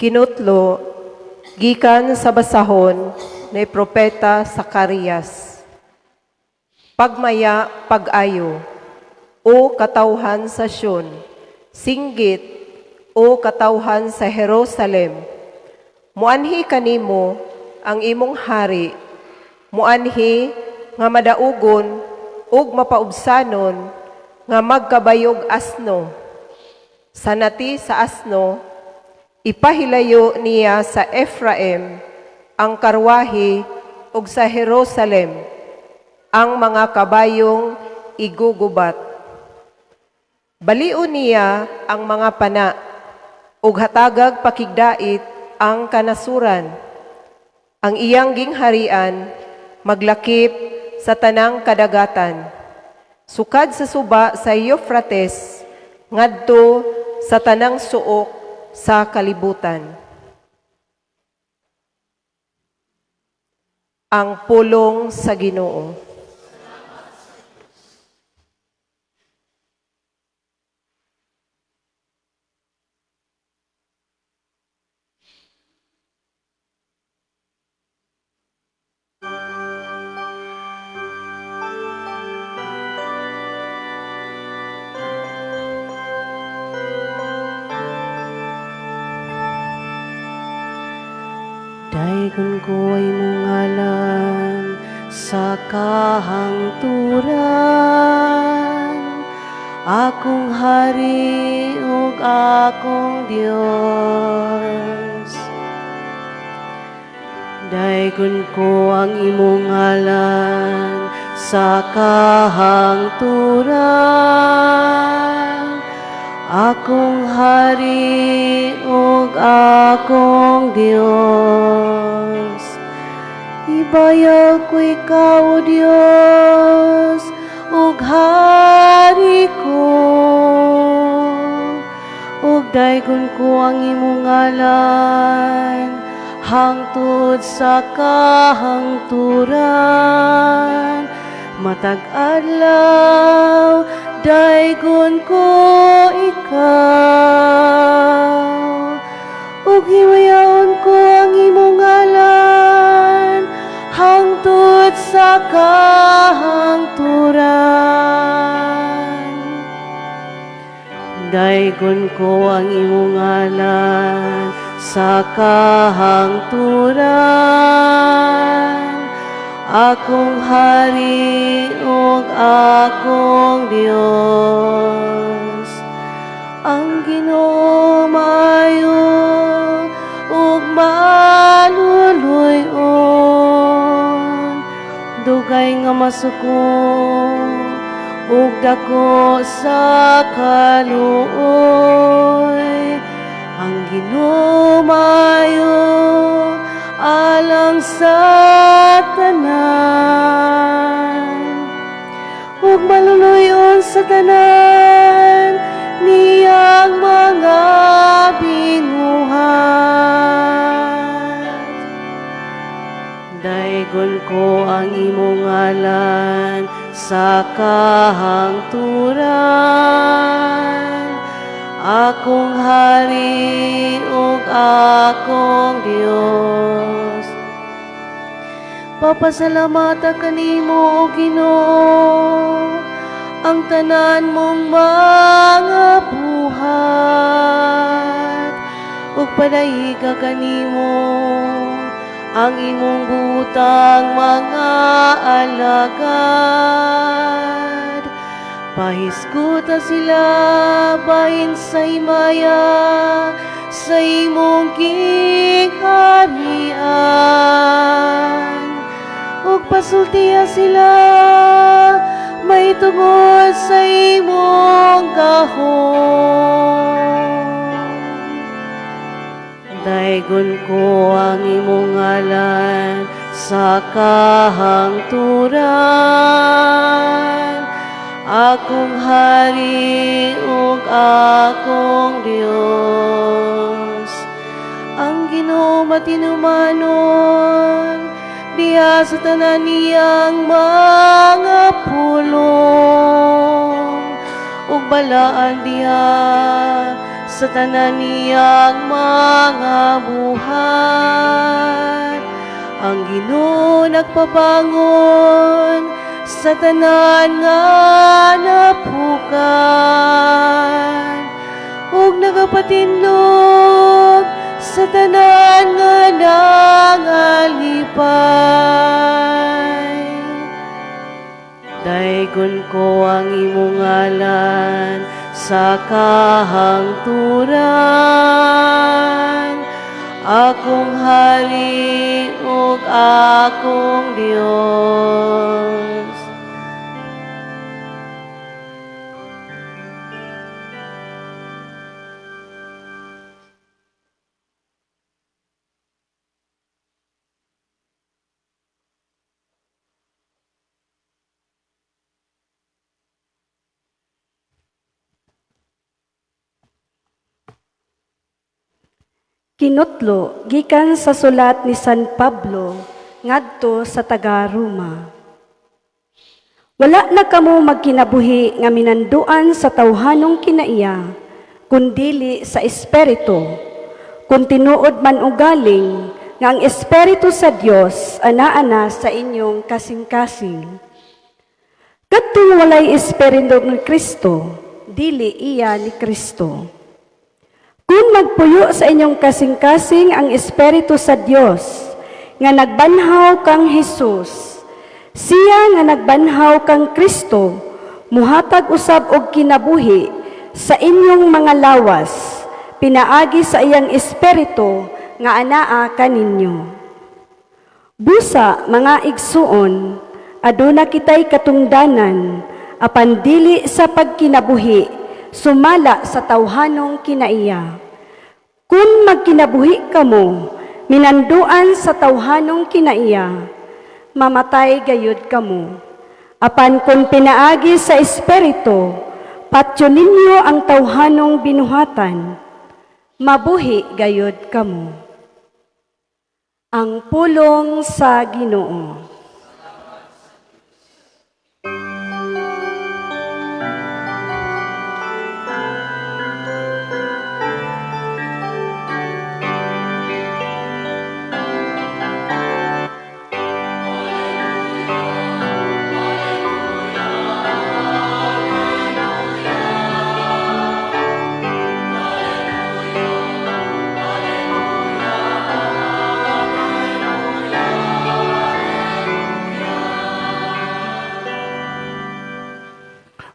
Kinutlo gikan sa basahon ni Propeta Zacarias. Pagmaya pag-ayo, o katawhan sa Sion, singgit, o katawhan sa Jerusalem. Muanhi kanimo ang imong hari, muanhi nga madaugon ug mapaubsanon nga magkabayog asno. Sa nati sa asno, ipahilayo niya sa Ephraim ang karwahe ug sa Jerusalem ang mga kabayong igugubat. Balion niya ang mga pana ug hatagag pakigdait ang kanasuran. Ang iyang gingharian maglakip sa tanang kadagatan. Sukad sa suba sa Euphrates ngadto sa tanang suok sa kalibutan. Ang pulong sa Ginoo. Daygon ko imong ngalan sa kahangturan, akong hari ug akong Dios. Daygon ko ang imong ngalan sa kahangturan, akong hari ug akong Dios. Ibayaw ko ikaw, O Dios, ug hari ko. Ug daygon ko ang imong ngalan hangtod sa kahangturan. Matag adlaw daygon ko ikaw, ug himayaon ko ang imong ngalan hangtod sa kahangturan. Daygon ko ang imong ngalan sa kahangturan, akong hari ug akong Dios. Ang Ginoo maayo ug maluluy-on, dugay nga masuko ug dako sa kaluoy. Ang Ginoo maayo alang sa tanan, ug maluluy-on sa tanan niyang mga binuhat. Daygon ko ang imong ngalan sa kahangturan, akong hari ug akong Dios. Papasalamata kanimo, O Ginoo, ang tanan mong mga buhat, ug padaiga kanimo ang imong butang mga alagad. Pahisguta sila bahin sa himaya sa imong gingharian, ug pasultiha sila mahitungod sa imong gahom. Daygon ko ang imong ngalan sa kahangturan, akong hari ug akong Dios. Ang Ginoo matinumanon diha sa tanan niyang mga pulong, ug balaan diha sa Sa tanan niyang mga buhat. Ang Ginoo nagpabangon sa tanan nga napukan ug nagapatinlog sa tanan nga nangalipay. Daygon ko ang imong ngalan sa kahangturan, akong hari ug akong Dios. Kinutlo gikan sa sulat ni San Pablo ngadto sa taga-Roma. Wala na kamo magkinabuhi nga minanduan sa tawhanong kinaiya, kundili sa Espiritu. Kung tinuod man ugaling nga ang Espiritu sa Dios anaa na sa inyong kasing-kasing. Kadtong walay Espiritu ni Kristo, dili iya ni Kristo. Kung magpuyo sa inyong kasing-kasing ang Espiritu sa Dios, nga nagbanhaw kang Hesus, siya nga nagbanhaw kang Kristo, muhatag usab og kinabuhi sa inyong mga lawas, pinaagi sa iyang Espiritu nga anaa kaninyo. Busa, mga igsuon, aduna kitay katungdanan, apan dili sa pagkinabuhi, sumala sa tawhanong kinaiya. Kung magkinabuhi kamo, minanduan sa tawhanong kinaiya, mamatay gayud kamo. Apan kung pinaagi sa Espiritu, patyon ninyo ang tawhanong binuhatan, mabuhi gayud kamo. Ang pulong sa Ginoo.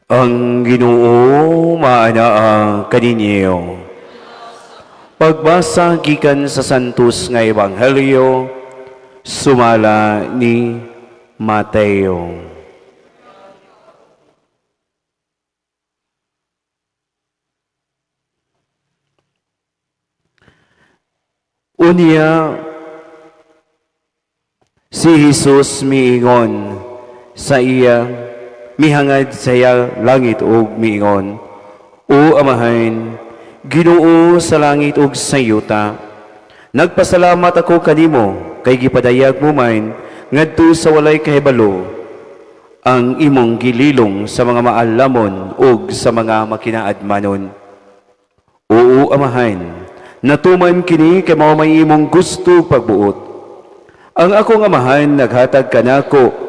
Ang Ginoo maanaa kaninyo. Pagbasa gikan sa Santos nga Ebanghelyo sumala ni Mateo. Unya si Jesus miingon sa iya, mihangad sa iya langit ug miingon, "O Amahan, Ginoo sa langit ug sa yuta, nagpasalamat ako kanimo kay gipadayag mo man ngadto sa walay kahibalo ang imong gililong sa mga maalamon ug sa mga makinaadmanon. Oo, Amahan, natuman kini kay mao may imong gusto pagbuot. Ang akong Amahan naghatag kanako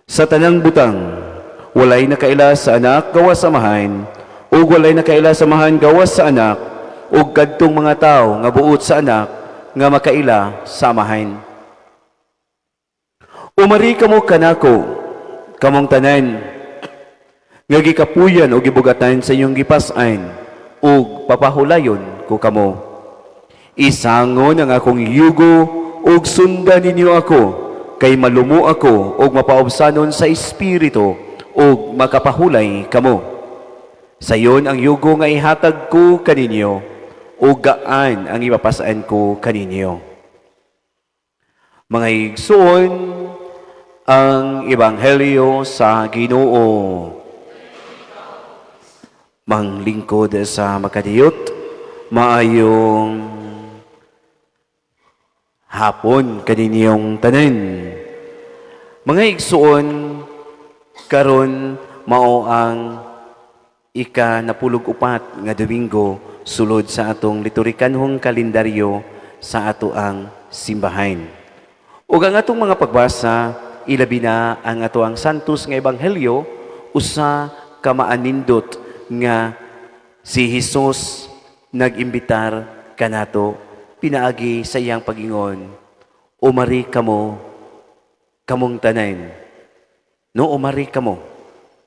sa tanang butang. Walay nakaila sa Anak gawas sa Amahan, ug walay nakaila sa Amahan gawas sa Anak, ug kadtong mga tawo nga buot sa Anak nga makaila sa Amahan. Umari kamo kanako, kamong tanan nga gikapuyan o gibugatan sa inyong gipas-an, ug papahulayon ko kamo. Isangon ang akong yugo ug sundan ninyo ako, kay malumo ako ug mapaubsanon sa espiritu, ug makapahulay kamo. Sayon ang yugo nga ihatag ko kaninyo, ug gaan ang ipapas-an ko kaninyo." Mga igsoon, ang Ebanghelyo sa Ginoo. Manglingkod sa makadiyot, maayong hapon kaninyong tanan. Mga igsoon, karon mao ang ika 14 nga Domingo. sulod sa atong liturhikanhong kalendaryo sa ato ang simbahan. Ug ang atong mga pagbasa, ilabi na ang ato ang Santos nga Ebanghelyo, usa ka maanindot nga si Hesus nag-imbitar kanato pinaagi sa iyang pagingon, "Umari kamo, kamong tanan." No, "Umari kamo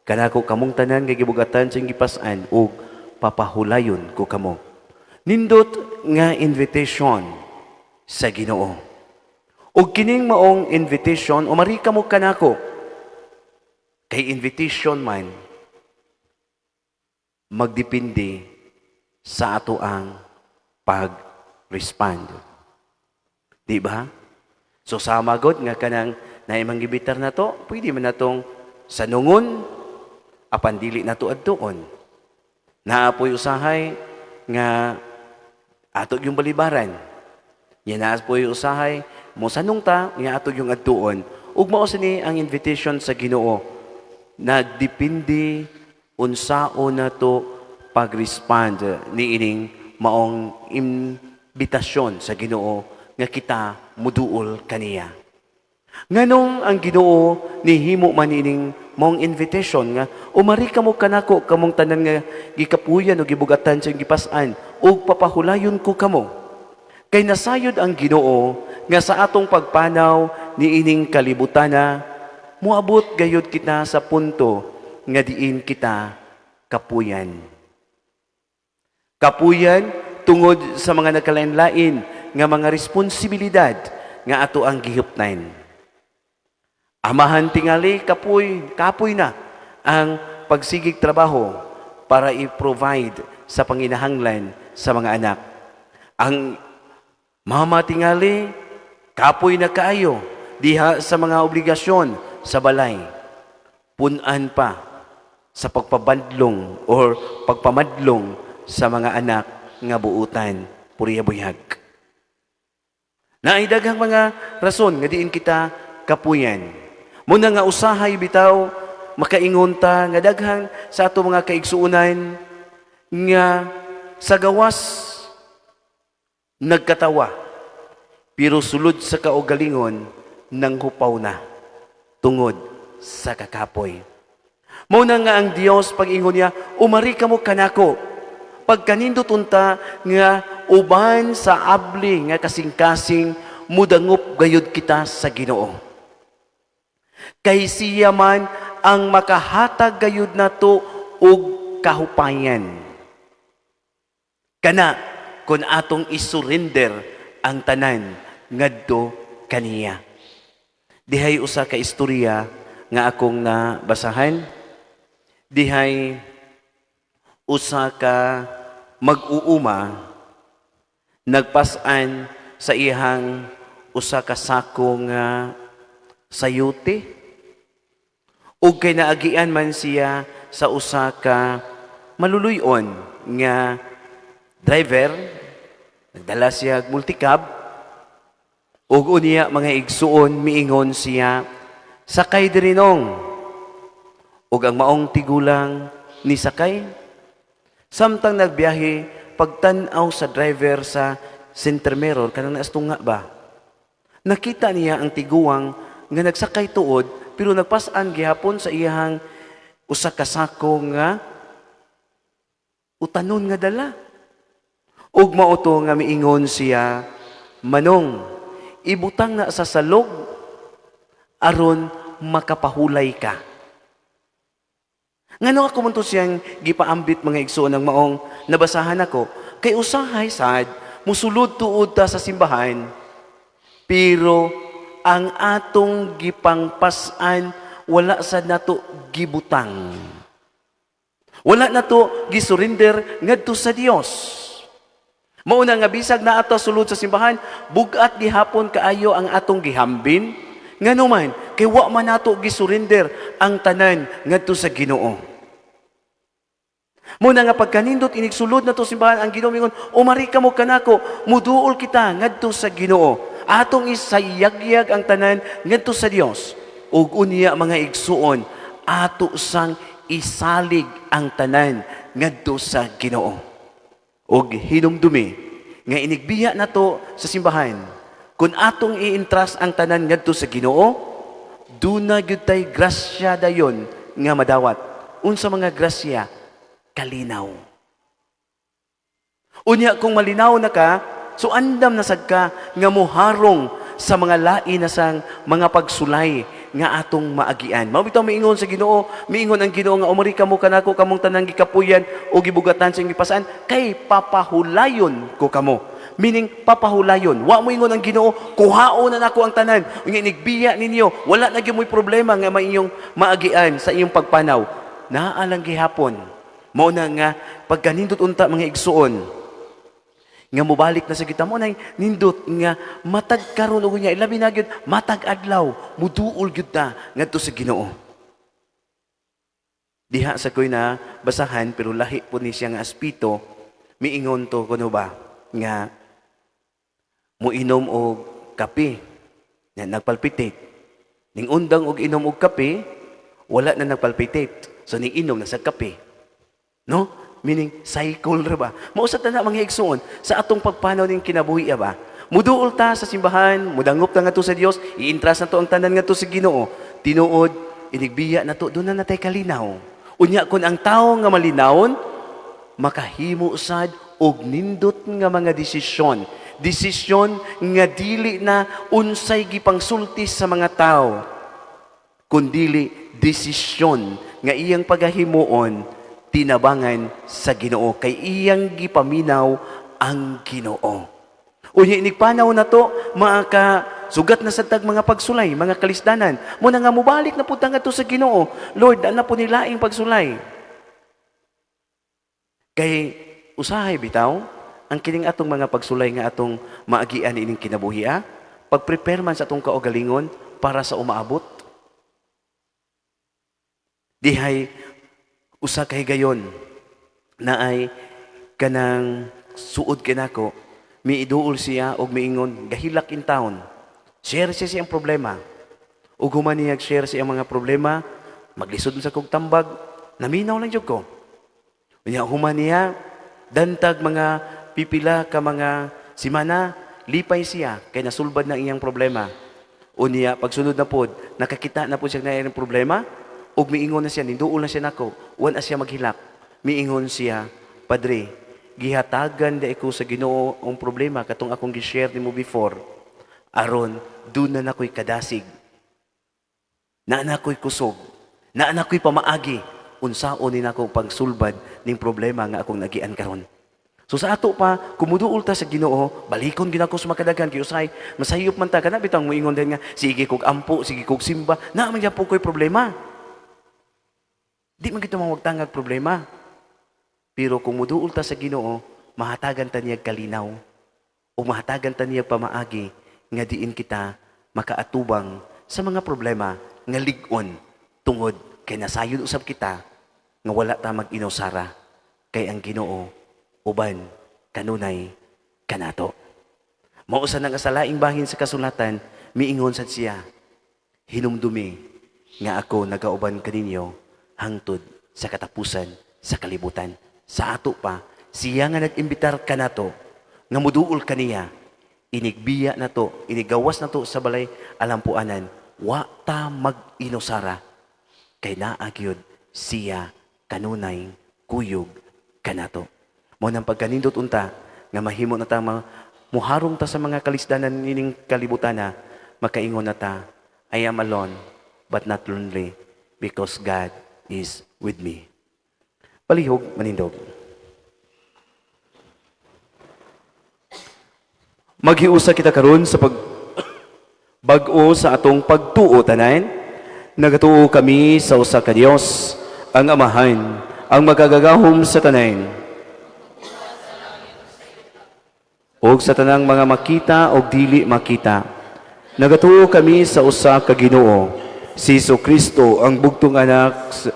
kanako, kamong tanan nga gibugatan sa gipas-an, ug papahulayon ko kamo." Nindot nga invitation sa Ginoo. Ug kining maong invitation, "Umari kamo kanako," kay invitation man, magdepende sa ato ang pag-respond. Di ba? So sama god nga kanang naay mangimbitar nato, pwede man natong sanungon apan dili nato adtuon. Naa poy usahay nga ato yung balibaran. Yan, naa poy usahay mo sanong ta nga ato yung adtuon. Ug mao sini ang invitation sa Ginoo. Nagdepende unsaon nato pag-respond niining maong imbitasyon sa Ginoo nga kita muduol kaniya. Nganong ang Ginoo nihimo man ining maong invitation nga "Umari kamo kanako, kamong tanan nga gikapuyan o gibugatan sa gipas-an, ug papahulayon ko kamo"? Kay nasayod ang Ginoo nga sa atong pagpanaw niining kalibutana, moabot gayud kita sa punto nga diin kita kapuyan. Kapuyan tungod sa mga nagkalain-lain nga mga responsibilidad nga ato ang gihuptan. Amahan tingali kapoy, kapoy na ang pagsigig trabaho para i-provide sa panginahanglan sa mga anak. Ang mama tingali kapoy na kaayo diha sa mga obligasyon sa balay. Punan pa sa pagpabadlong or pagpamadlong sa mga anak nga buutan puriya buyag. Naay daghang mga rason nga diin kita kapuyan. Muna nga usahay bitaw makaingon ta nga daghan sa ato mga kaigsuonan nga sa gawas nagkatawa, pero sulod sa kaugalingon nanghupaw na tungod sa kakapoy. Mao na nga ang Dios, pag-ingon niya, "Umari kamo kanako," pagkanindot unta nga uban sa abli nga kasing-kasing mudangop gayud kita sa Ginoo. Kay siya man ang makahatag gayud nato og kahupayan. Kana kung atong isurrender ang tanan ngadto kaniya. Dihay usa ka istorya nga akong nabasahan. Dihay usa ka mag-uuma nagpasan sa iyang usa ka sako nga sayute, ug kay naagian man siya sa usa ka maluluy-on nga driver, nagdala siya og multicab, ug unya, mga igsuon, miingon siya, "Sakay diri, nong." Ug ang maong tigulang ni sakay. Samtang nagbiyahe, pagtan-aw sa driver sa center mirror, kanang naastunga ba, nakita niya ang tiguang nga nagsakay tuod pero nagpasan gihapon sa iyahang usa ka sako nga utanon nga dala. Ug mao to nga miingon siya, "Manong, ibutang na sa salog aron makapahulay ka." Ngano ako man to siyang gipaambit, mga igsoon, ng maong nabasahan ako? Kay usahay sad musulod tuod ta sa simbahan, pero ang atong gipangpasan wala sa nato gibutang. Wala nato gisurrender ngadto sa Dios. Mao na nga bisag naa ta sulod sa simbahan, bugat gihapon kaayo ang atong gihambin. Ngano man? Kay wa man nato gisurrender ang tanan ngadto sa Ginoo. Muna nga pagkanindot inigsulod nato simbahan, ang Ginoo mingon, "Umari kamo kanako," muduol kita ngadto sa Ginoo. Atong isayagyag ang tanan ngadto sa Dios. Ug unya, mga igsuon, ato sang isalig ang tanan ngadto sa Ginoo. Og hinumdumi nga inigbiya nato sa simbahan, kung atong i-entrust ang tanan ngadto sa Ginoo, duna gyud tay grasya dayon nga madawat. Unsa mga grasya? Kalinaw. Unya kung malinaw na ka, so andam na sad ka nga moharong sa mga lain na sang mga pagsulay nga atong maagian. Mao bitaw miingon sa Ginoo, miingon ang Ginoo nga umari kamo kanako kamong tanang gikapuyan o gibugatan sa inyong gipasaan kay papahulayon ko kamo. Meaning papahulayon. Wa mo ingon ang Ginoo, kuhaon na nako ang tanan. Unya inigbiya ninyo, wala na gyud mo'y problema nga inyong maagian sa inyong pagpanaw. Naa lang gihapon. Mao na nga pagkanindot unta, mga igsuon, nga mobalik na sa kita mo nay nindot nga matag karon og unya, ilabi na gyud matag adlaw muduol gyud ta ngadto sa Ginoo. Diha sa koy na basahan, pero lahi po ni siya nga aspeto, miingon to kuno ba nga muinom og kape nga nagpalpitate. Ning undang og inom og kape, wala na nagpalpitate, so ning inom na sa kape, no? Meaning, cycle ra ba? Mao sa tanan, mga igsuon, sa atong pagpanaw ning kinabuhi ba? Muduol ta sa simbahan, mudangop ta ngadto sa Dios, i-entrust nato ang tanan ngadto sa Ginoo. Tinuod, inigbiya nato, duna na tay kalinaw. Unya kun ang tawo nga malinawon, makahimo sad og nindot nga mga desisyon. Desisyon nga dili na unsay gipangsulti sa mga tao, kundili desisyon nga iyang pagahimuon tinabangan sa Ginoo kay iyang gipaminaw ang Ginoo. Unya inigpanaw na to, maka sugat na sa tag mga pagsulay, mga kalisdanan. Mao na nga mobalik na pud ta ngadto sa Ginoo. Lord, ana po nilaing pagsulay. Kay usahay bitaw ang kining atong mga pagsulay nga atong maagian ining kinabuhi, pag-prepare man sa atong kaugalingon para sa umaabot. Dihay usa ka higayon na ay kanang suod kinako, miiduol siya og miingon gahilak in town. Share siya siyang problema. Ug human niya share siya mga problema, maglisod sa kog tambag, naminaw lang jud ko. Unya human niya, dantag mga pipila ka mga simana, lipay siya kay nasulbad na iyang problema. Unya pagsunod na pod, nakakita na pod siya na iyang problema, ug miingon na siya, ninduol na siya nako, wa na siya maghilak. Miingon siya, "Padre, gihatagan da ko sa Ginoo ang problema katong akong gi-share nimo before. Aron duna na ko'y kadasig. Naa na ko'y kusog. Naa na ko'y pamaagi. Unsaon ni nako pagsulbad ning problema nga akong nagian karon." So sa ato pa, kumuduol ta sa Ginoo, balikon gyud ako sa makadagan kay usay masayop man ta kana bitang moingon din nga sige kog ampo, sige kog simba, naa man gyapon ko'y problema. Di man kita mawagtangag problema. Pero kung muduol ta sa Ginoo, mahatagan ta niya kalinaw o mahatagan ta niya pamaagi nga diin kita makaatubang sa mga problema nga lig-on tungod kay nasayod usab kita nga wala ta mag-inusara kay ang Ginoo uban kanunay kanato. Mao sa nang sa laing bahin sa kasulatan, miingon sad siya, "Hinumdumi nga ako nagauban kaninyo hangtod sa katapusan sa kalibutan." Sa ato pa, siya nga nag-imbitar kanato, nga muduol kaniya, inigbiya na to, inigawas na to sa balay alampuanan, wa ta mag-inusara, kay naa gyud siya kanunay kuyog kanato. Mao nang pagkanindot unta, nga mahimo na ta muharong ta sa mga kalisdanan nining kalibutana, makaingon na ta, "I am alone, but not lonely, because God is with me." Palihog, manindog. Maghiusa kita karon sa pag bag-o sa atong pagtuo tanan. Nagatuo kami sa usa ka Dios, ang Amahan, ang makagagahom sa tanan, ug sa tanang mga makita o dili makita. Nagatuo kami sa usa ka Ginoo, si Hesus Kristo, ang bugtong anak sa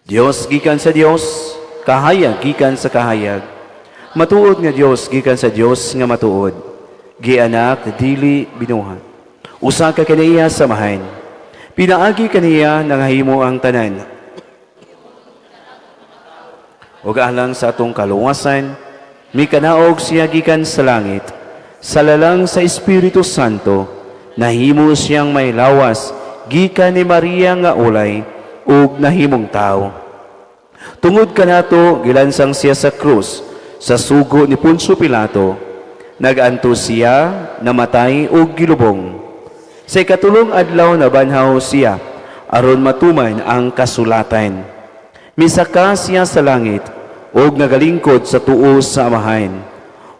Dios gikan sa Dios, kahayag gikan sa kahayag. Matuod nga Dios gikan sa Dios nga matuod. Gianak dili binuhat. Usa ka kaniya sa Amahan. Pinaagi kaniya nangahimo ang tanan. Ug alang sa atong kaluwasan, mikanaog siya gikan sa langit, sa lalang sa Espiritu Santo, nahimo siyang may lawas gikan ni Maria nga ulay ug nahimong tawo. Tungod kanato gilansang siya sa krus sa sugo ni Poncio Pilato. Nagantos siya, namatay ug gilubong. Sa ikatulong adlaw nabanhaw siya aron matuman ang kasulatan. Misaka siya sa langit ug nagalingkod sa tuo sa Amahan.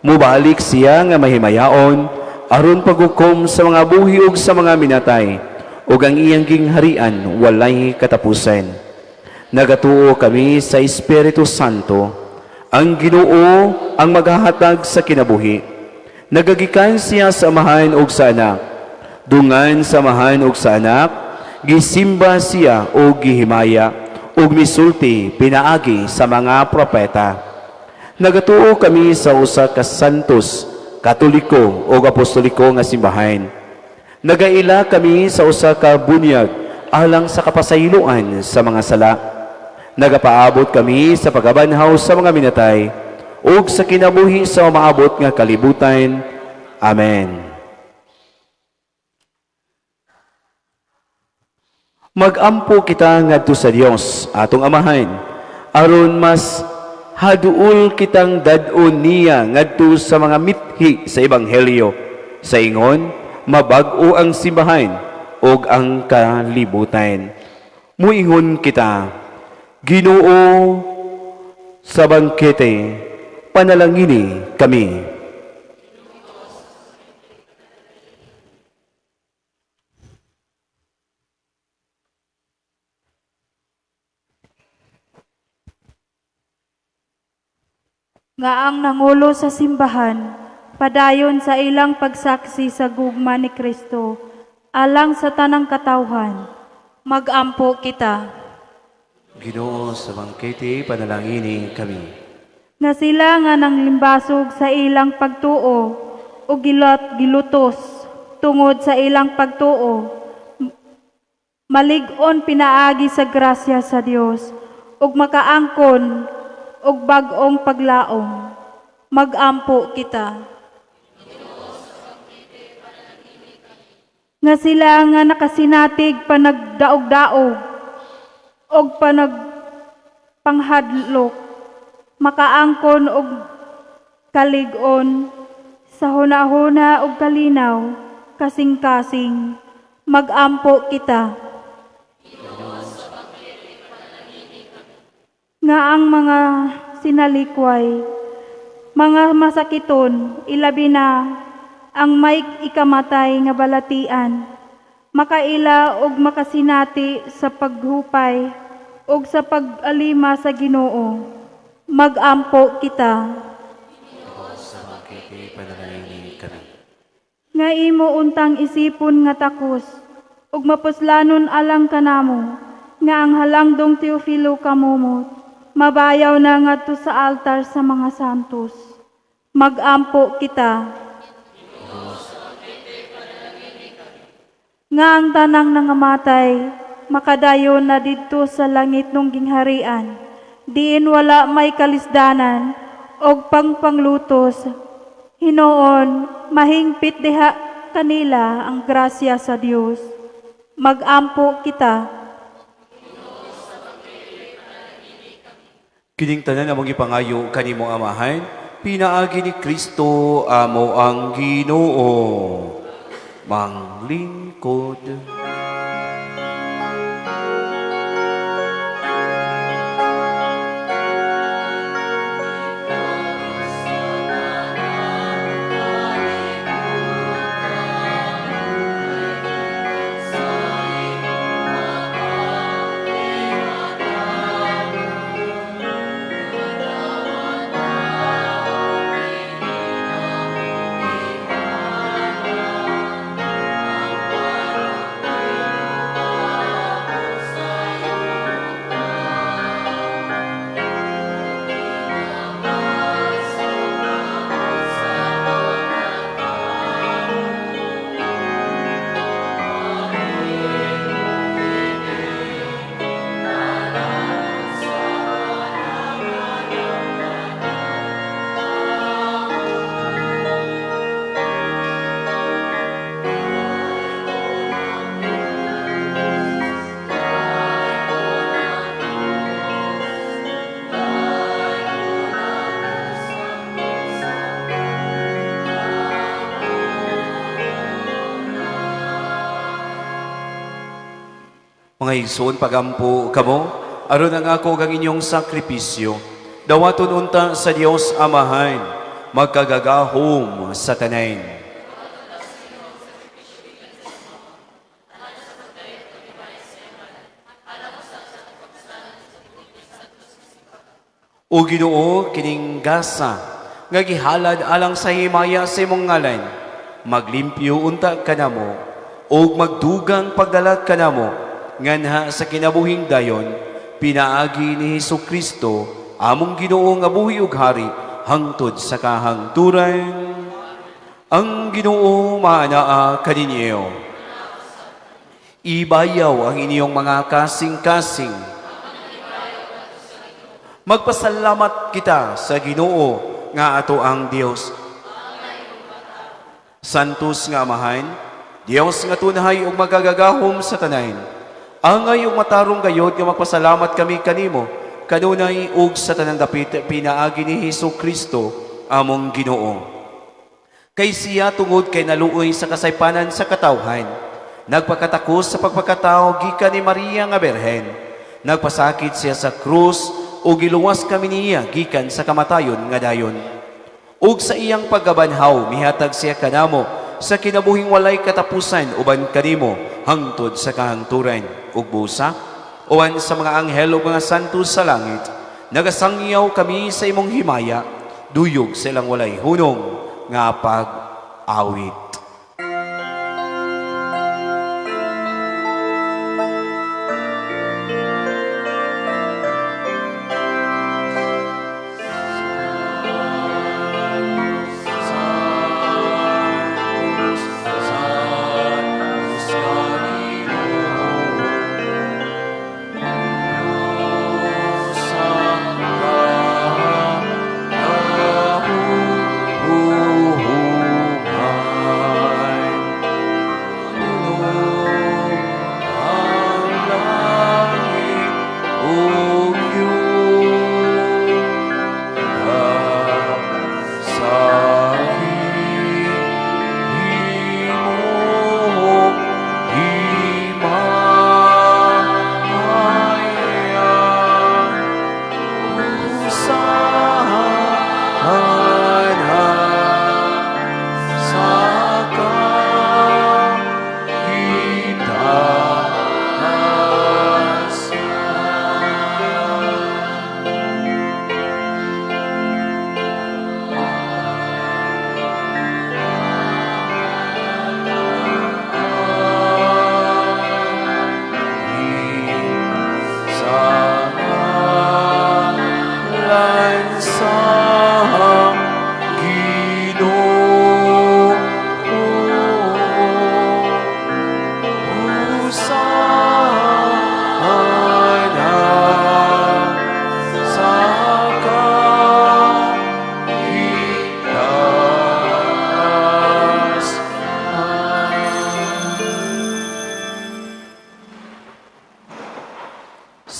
Mubalik siya nga mahimayaon aron paghukom sa mga buhi ug sa mga minatay, ug ang iyang gingharian walay katapusan. Nagatuo kami sa Espiritu Santo, ang Ginoo ang maghahatag sa kinabuhi. Nagagikan siya sa Amahan ug sa Anak. Dungan sa Amahan ug sa Anak, gisimba siya ug gihimaya ug misulti pinaagi sa mga propeta. Nagatuo kami sa usa ka santos, katoliko ug apostoliko nga simbahan. Nagaila kami sa usa ka bunyag alang sa kapasayloan sa mga sala. Nagapaabot kami sa pagabanhaw sa mga minatay ug sa kinabuhi sa umaabot nga kalibutan. Amen. Magampo kita ngadto sa Dios atong Amahan aron mas haduol kitang dad-on niya ngadto sa mga mithi sa ebanghelyo, sa ingon mabag-o ang simbahan ug ang kalibutan. Muingon kita, Ginoo sa bangkete, panalangini kami. Nga ang nangulo sa simbahan, padayon sa ilang pagsaksi sa gugma ni Kristo, alang sa tanang katawhan. Magampo kita. Ginoo sa bangkete, panalangini kami. Nga sila nga nanglimbasog sa ilang pagtuo o gilutos tungod sa ilang pagtuo, malig-on pinaagi sa grasya sa Dios ug makaangkon og bag-ong paglaom. Magampo kita. Nga sila nga nakasinatig panagdaog-daog og panagpanghadlok, makaangkon og kalig-on sa hunahuna og kalinaw, kasing-kasing. Magampo kita. Nga ang mga sinalikway, mga masakiton, ilabi na ang may ikamatay nga balatian, makaila og makasinati sa paghupay og sa pag-alima sa Ginoo. Magampo kita. Nga imo untang isipon nga takos ug mapuslanon alang kanamo, nga ang halangdong Teofilo kamumot mabayaw na ngadto sa altar sa mga santos. Magampo kita. Nga ang tanang nangamatay makadayon na didto sa langit nung gingharian, diin wala may kalisdanan og pangpanglutos. Hinoon, mahingpit diha kanila ang grasya sa Dios. Magampo kita. Kining tanan among gipangayo kanimo Amahan, pinaagi ni Kristo amo ang Ginoo. Manglingkod. Mga igsoon, pagampo kamo, aron ang ako ug ang inyong sakripisyo dawaton unta sa Dios Amahan, magkagagahom sa tanan. O Ginoo, kining gasa nga gihalad alang sa himaya sa imong ngalan, maglimpyo unta kanamo ug magdugang pagdala kanamo nganha sa kinabuhing dayon, pinaagi ni Hesus Kristo among Ginoo, nga buhi ug hari hangtod sa kahangturan. Ang Ginoo maanaa kaninyo. Ibayaw ang inyong mga kasing-kasing. Magpasalamat kita sa Ginoo nga ato ang Dios. Santos nga Amahan, Dios nga tunhay ug magagagahom sa tanan. Angay ug matarong gayod nga magpasalamat kami kanimo kanunay ug sa tanang dapit pinaagi ni Hesus Kristo among Ginoo. Kay siya, tungod kay naluoy sa kasaypanan sa katawhan, nagpakatakos sa pagpakatao gikan ni Maria nga Berhen. Nagpasakit siya sa krus ug giluwas kami niya gikan sa kamatayon nga dayon. Ug sa iyang pagkabanhaw, mihatag siya kanamo sa kinabuhing walay katapusan uban kanimo hangtod sa kahangturan. Ug busa, uban sa mga anghel ug mga santos sa langit, nagasangyaw kami sa imong himaya, duyog sa ilang walay hunong nga pag-awit.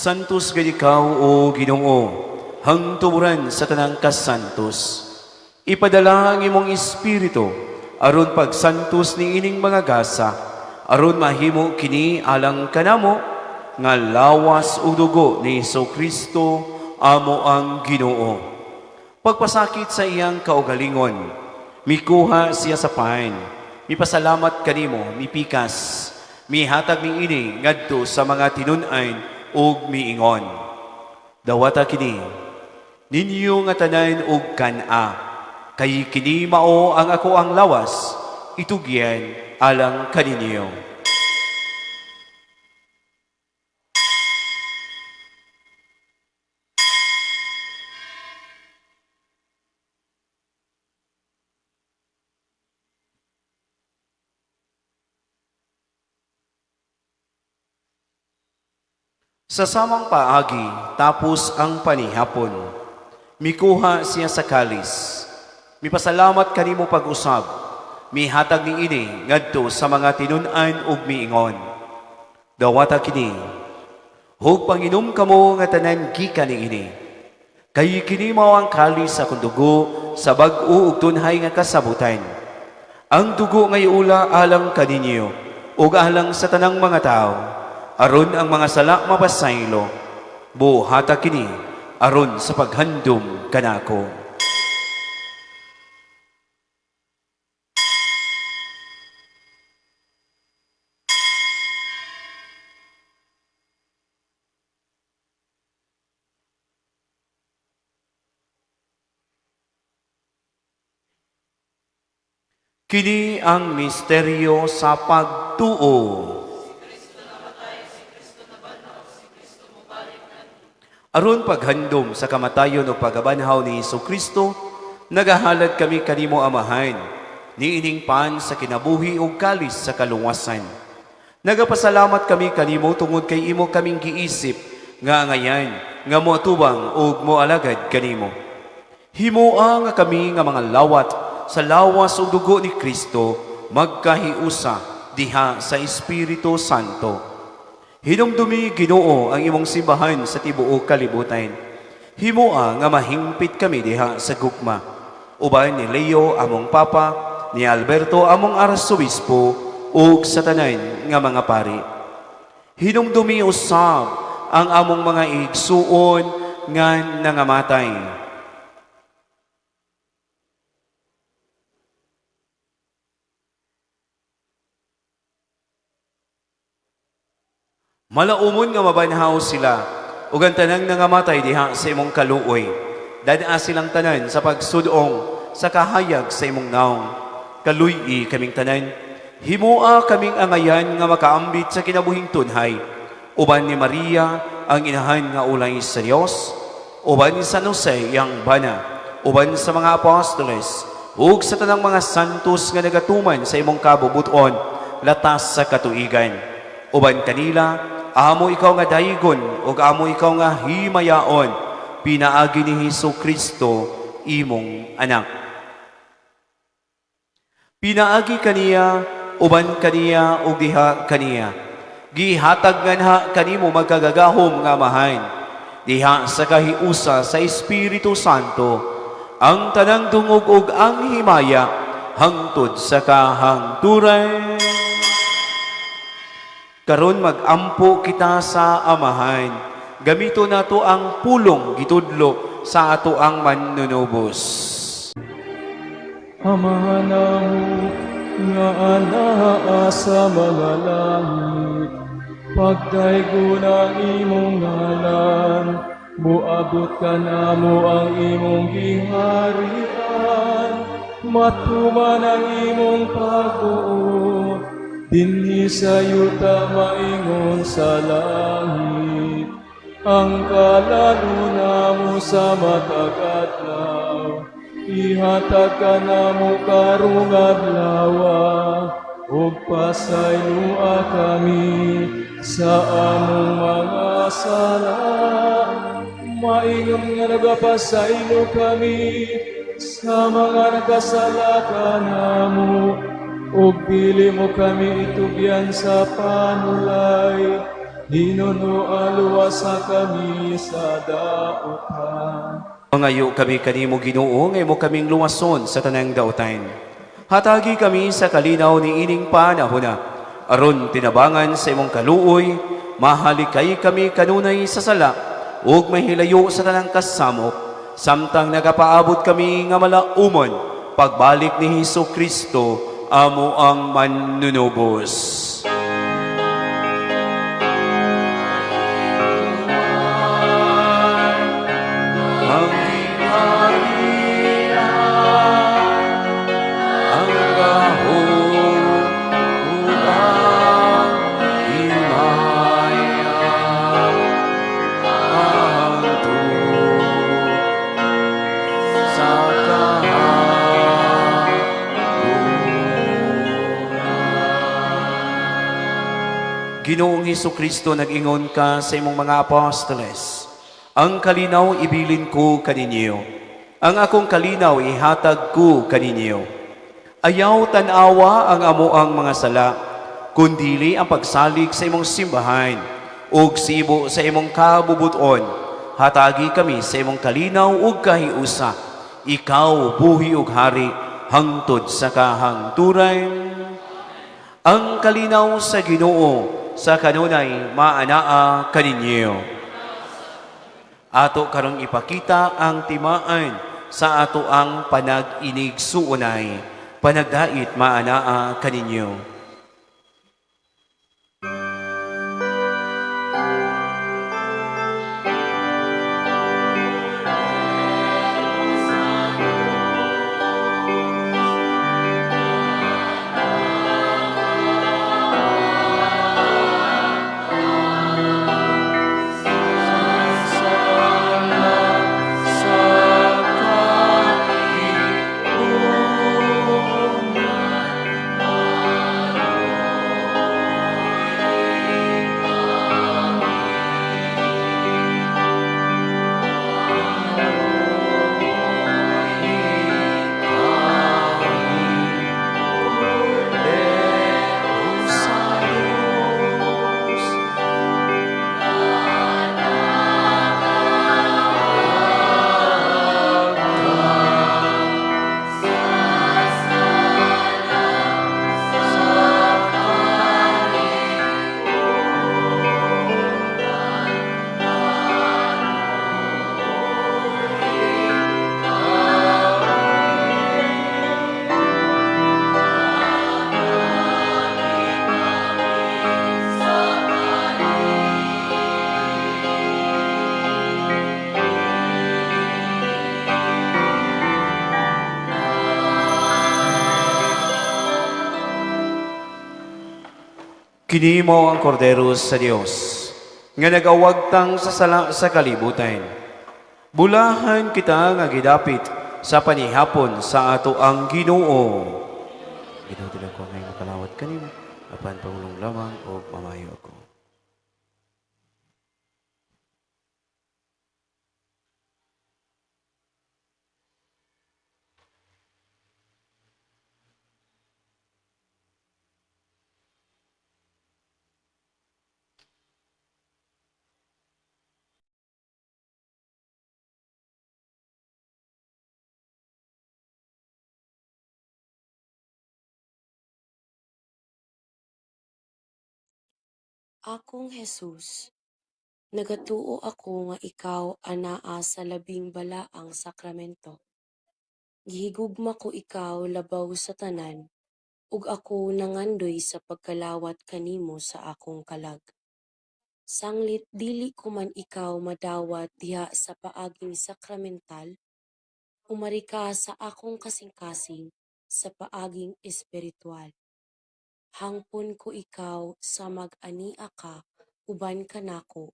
Santos gid ikaw, O Ginoo, hangturan sa tanang kasantos. Ipadala ang imong espiritu aron pagsantos ni ining mga gasa, aron mahimo kini alang kanamo nga lawas ug dugo ni Hesus Kristo amo ang Ginoo. Pagpasakit sa iyang kaugalingon, mikuha siya sa pan, mipasalamat kanimo, mipikas, mihatag niini ngadto sa mga tinun-an ug miingon: "Dawata kini ninyo nga tanan ug kan-a, kay kini mao ang ako ang lawas, itugyan alang kaninyo." Sa samang paagi, tapos ang panihapon, mikuha siya sa kalis. Mipasalamat kanimo pag-usab, mihatag ni ini ngadto sa mga tinun-an ug miingon: "Dawata kini, ug panginom kamo nga tanan gikan niini. Kay kini mao ang kalis sa akong dugo sa bag-o ug tunhay nga kasabutan. Ang dugo nga iula alang kaninyo ug alang sa tanang mga tawo. aron ang mga sala mapasaylo. Buhata kini aron sa paghandom kanako. Kini ang misteryo sa pagtuo. Aron paghandom sa kamatayon ug pagkabanhaw ni Kristo, nagahalad kami kanimo, Amahan, niining pan sa kinabuhi ug kalis sa kaluwasan. Nagapasalamat kami kanimo tungod kay imo kaming giisip nga angayan nga moatubang ug moalagad kanimo. Himoa nga kami nga mga lawat sa lawas ug dugo ni Kristo magkahiusa diha sa Espiritu Santo. Hinumdumi, Ginoo, ang imong simbahan sa tibuok kalibutan. Himoa nga mahingpit kami diha sa gugma. Uban ni Leo among Papa, ni Alberto among Arsobispo, ug sa tanan nga mga pari. Hinumdumi usab ang among mga igsuon nga nangamatay. Malaumon nga mabanhaw sila, ug ang tanang nangamatay diha sa imong kaluoy. Dad-a silang tanan sa pagsudong sa kahayag sa imong naong. Kaluy-i kaming tanan. Himoa kaming angayan nga makaambit sa kinabuhing tunhay. Uban ni Maria ang inahan nga ulay sa Dios, uban ni San Jose iyang bana, uban sa mga apostoles, ug sa tanang mga santos nga nagatuman sa imong kabubuton latas sa katuigan. Uban kanila, amo ikaw nga daygon ug amo ikaw nga himayaon, pinaagi ni Hesus Kristo imong anak. Pinaagi kaniya, uban kaniya ug diha kaniya, gihatag nganha kanimo magkagagahom nga Amahan, diha sa kahiusa sa Espiritu Santo, ang tanang dungog ug ang himaya hangtod sa kahangturan. Karon mag-ampo kita sa Amahan. Gamito nato ang pulong gitudlo sa ato ang manunubos. Amahan namo nga anaa sa mga langit, pagdaygon ang imong ngalan, muabot kanamo ang imong giharian, matuman ang imong pagbuot, dinhi sa yuta maingon sa langit. Ang kalalon namo sa matag adlaw, ihatag kanamo karong adlawa, ug pasayloa kami sa among mga sala, maingon nga nagapasaylo kami sa mga nagkasala kanamo, ug dili mo kami itugyan sa panulay, hinunoa luwasa kami sa dautan. Mangayo kami kanimo, Ginoo, nga imo kaming luwason sa tanang dautan. Hatagi kami sa kalinaw ni ining panahona, aron tinabangan sa imong kaluoy, mahalikay kami kanunay sa sala, ug mahilayo sa tanang kasamok, samtang nagapaabot kami nga malaumon pagbalik ni Hesus Kristo, amo ang manunubos. Ang gingharian, ang gahom, ug ang himaya, hangtod sa kahangturan. Ginoong Kristo, nag-ingon ka sa imong mga apostoles, "Ang kalinaw ibilin ko kaninyo. Ang akong kalinaw ihatag ko kaninyo." Ayaw tan-awa ang amoang mga sala, kundili ang pagsalig sa imong simbahan, ug sibo sa imong kabubuton. Hatagi kami sa imong kalinaw ug kahiusa. Ikaw buhi ug hari hangtod sa kahangturan. Ang kalinaw sa Ginoo sa kanunay maanaa kaninyo. Ato karong ipakita ang timaan sa ato ang panag-inigsuonay. Panagdait maanaa kaninyo. Kini mao ang kordero sa Dios nga nagawagtang sa sala sa kalibutan. Bulahan kita nga gidapit sa panihapon sa ato ang Ginoo. Ginoo, dili ko ngay makalawat kanimo, apan pangulong lamang og mamayo ako. Akong Jesus, nagatuo ako nga ikaw anaa sa labing balaang sakramento. Gihigugma ko ikaw labaw sa tanan, ug ako nangandoy sa pagkalawat kanimo sa akong kalag. Sanglit dili ko man ikaw madawat diha sa paaging sakramental, umari ka sa akong kasing-kasing sa paaging espiritual. Hangpon ko ikaw sa mag-ania ka uban kanako,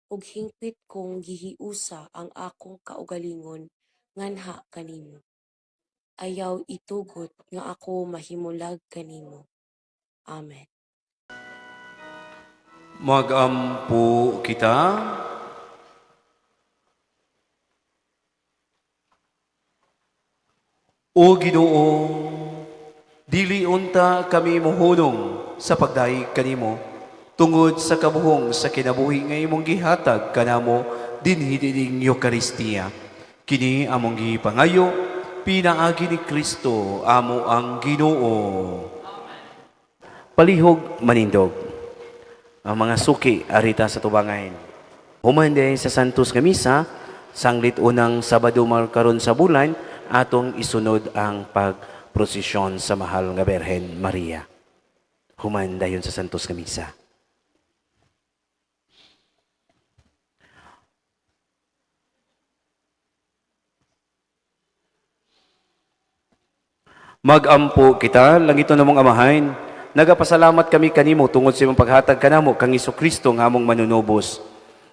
ug hingpit kong gihiusa ang akong kaugalingon nganha kanimo. Ayaw itugot nga ako mahimulag kanimo. Amen. Magampo kita. O Ginoo, dili unta kami mohunong sa pagdayeg kanimo tungod sa kabuhong sa kinabuhi nga imong gihatag kanamo dinhi dining Eukaristiya. Kini among gipangayo pinaagi ni Kristo amo ang Ginoo. Palihog manindog ang mga suki arita sa tubangan. Human sa Santos nga Misa, sanglit unang Sabado karon sa bulan, atong isunod ang pagprosesyon sa Mahal nga Berhen Maria. Human dayon sa Santos nga Misa. Magampo kita, langito namong Amahan. Nagapasalamat kami kanimo tungod sa imong paghatag kanamo kang Hesukristo nga among manunubos.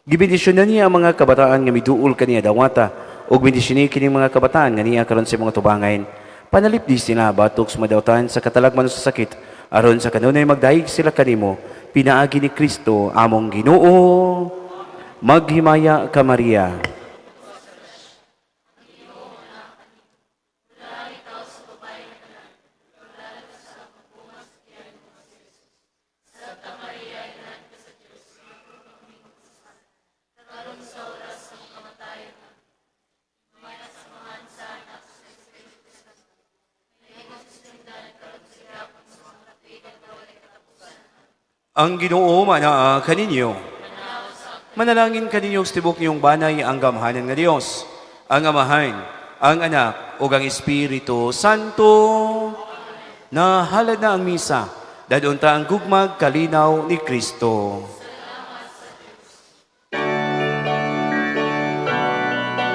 Gibendisyonan niya ang mga kabataan nga miduol kaniya dawata ug bendisyoni kining mga kabataan nga niya karon sa mga tubangan. Panalipdi sila batok sa madawatan sa katalagman sa sakit aron sa kanunay magdayeg sila kanimo pinaagi ni Kristo among Ginoo. Maghimaya ka Maria. Ang Ginoo manaa kaninyo. Manalangin kaninyo sa tibok niyong banay ang gamhanan nga Dios, ang Amahan, ang Anak, ug ang Espiritu Santo. Nahalad na ang misa, dad-on ta ang gugmag kalinaw ni Kristo.